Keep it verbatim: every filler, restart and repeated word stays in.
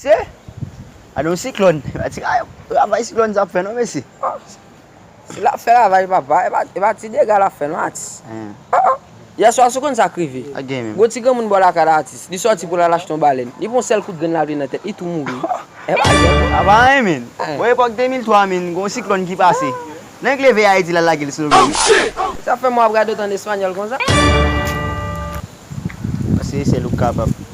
Se? Gade yon siklòn. Travay siklòn sa ap fè non, mesye. Si l ap fè travay papa, e pa, e pa ti dega l ap fè non, atis. Hein. Yèswa sou konn sa k rive. Pa gen menm. Gwo ti granmoun bò lakay la, atis. Li sòti pou l al achte yon balèn. Li pran yon sèl kout grenn la vle nan tèt, li tou mouri. E pa gen. Apa anyen, men. Wi, epòk de mil twa, men, gon siklòn ki pase. Nèg leve Ayiti la lage l sou nou. Sa fè mwen ap rado tann espanyòl konsa. Se sèl ou k kapab.